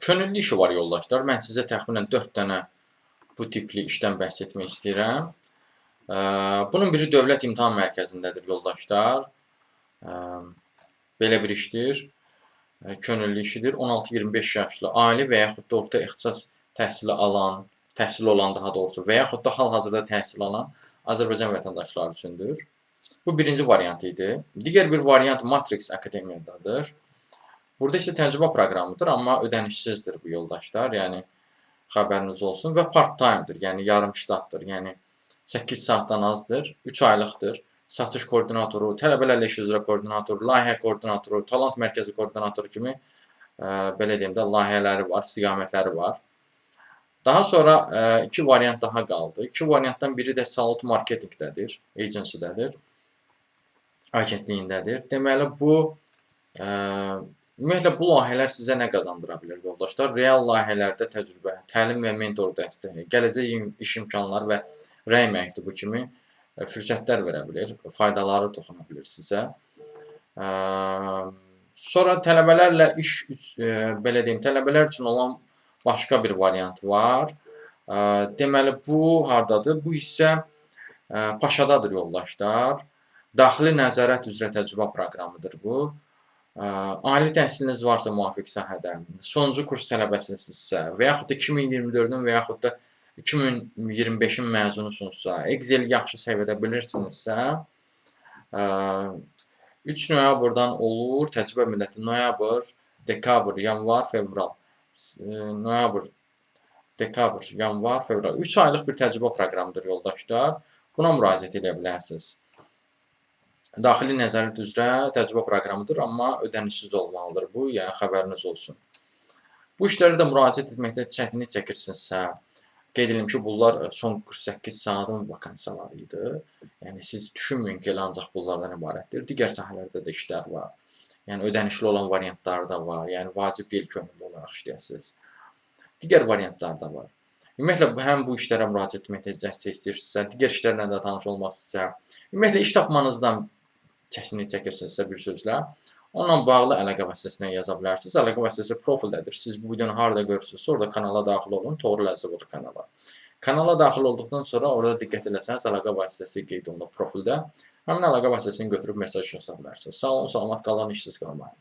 Könüllü işi var yoldaşlar. Mən sizə təxminən 4 dənə bu tipli işdən bəhs etmək istəyirəm. Bunun biri Dövlət İmtahan Mərkəzindədir yoldaşlar. Belə bir işdir. Könüllü işidir. 16-25 yaşlı ali və yaxud da orta ixtisas təhsili alan, təhsili olan daha doğrusu və yaxud da hal-hazırda təhsil alan Azərbaycan vətəndaşları üçündür. Bu birinci variant idi. Digər bir variant Matrix Akademiyadadır. Burada isə təcrübə proqramıdır, amma ödənişsizdir bu yoldaşlar. Yəni xəbəriniz olsun və part-time'dır, yəni yarım ştatdır. Yəni 8 saatdan azdır, 3 aylıqdır. Satış koordinatoru, tələbələrlə iş üzrə koordinatoru, layihə koordinatoru, talant mərkəzi koordinatoru kimi belə deyim də layihələri var, istiqamətləri var. Daha sonra iki variant daha qaldı. İki variantdan biri də Salut Marketingdədir, agency-dədir, agentliyindədir. Deməli bu ümumiyyətlə bu layihələr sizə nə qazandıra bilər yoldaşlar? Real layihələrdə təcrübə, təlim və mentor dəstəyi, gələcək iş imkanları və rəy məktubu kimi fürsətlər verə bilər, faydaları toxuna bilər sizə. Sonra tələbələrlə iş, belə deyim, tələbələr üçün olan başqa bir variant var. Deməli bu hardadır? Bu isə Paşadadır yoldaşlar. Daxili nəzarət üzrə təcrübə proqramıdır bu. Ali təhsiliniz varsa müvafiq sahədə, sonuncu kurs tələbəsinizsə və yaxud da 2024-ün və yaxud da 2025-in məzunusunuzsa, Excel yaxşı səviyyədə bilirsinizsə, 3 noyabrdan olur, təcrübə müddəti noyabr, dekabr, yanvar, fevral. Noyabr, dekabr, yanvar, fevral. 3 aylıq bir təcrübə proqramıdır yoldaşlar. Buna müraciət edə bilərsiniz. Daxili nəzarət üzrə təcrübə proqramıdır, amma ödənişsiz olmalıdır bu, yəni xəbəriniz olsun. Bu işlərə də müraciət etməkdə çətinlik çəkirsinizsə, qeyd edim ki, bunlar son 48 saatın vakansiyaları idi. Yəni siz düşünməyin ki, elə ancaq bunlardan ibarətdir. Digər sahələrdə də işlər var. Yəni ödənişli olan variantları da var. Yəni vacib deyil könüllü olaraq işləyəsiniz. Digər variantlar da var. Ümumiyyətlə həm bu işlərə müraciət etməkdə cəhd istəyirsinizsə, digər işlərlə də tanış olmaq istəyirsinizsə, ümumiyyətlə iş tapmanızdan çətinlik çəkirsinizsə bir sözlə, onunla bağlı əlaqə vasitəsinə yaza bilərsiniz. Əlaqə vasitəsi profildədir. Siz bu videonu harada görürsünüzsə, orada kanala daxil olun. Toğrul Əzizoğlu kanala. Kanala daxil olduqdan sonra orada diqqət eləsəniz, əlaqə vasitəsi qeyd olunub profildə. Həmin əlaqə vasitəsini götürüb mesaj yaza bilərsiniz. Sağ olun, salamat qalın, işsiz qalmayın.